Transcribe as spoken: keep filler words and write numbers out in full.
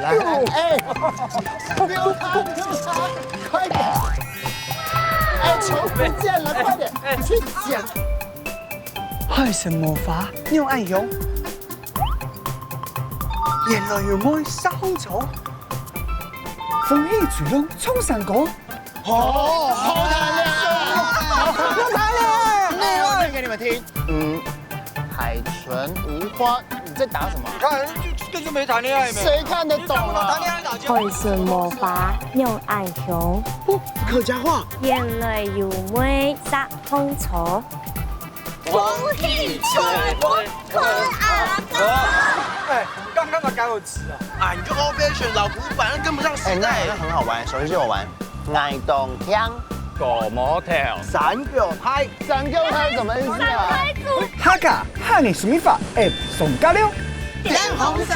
來，哎，溜他，溜他，快點！哎，球不見了，快點，去撿！海神魔花，仰恁雄？原來有妹撒風搓，風起吹浪唱山歌。哦，好談戀愛，好談戀愛。那我念給你們聽。嗯，海豚无花，你在打什么？你看，就根本就没谈恋爱没。谁看得懂啊？谈恋爱打架。海神魔花，仰恁雄？哦，客家话。原來有妹撒風搓。風起吹浪唱山歌。哎，刚刚才改好词啊。啊，你就 old fashion 老古板，跟不上时代。哎，那好像很好玩，手机借我玩。矮懂听。狗毛头。三脚拍。三脚拍什么意思啊？哈卡，哈尼斯米法，哎，松嘎溜。点红色。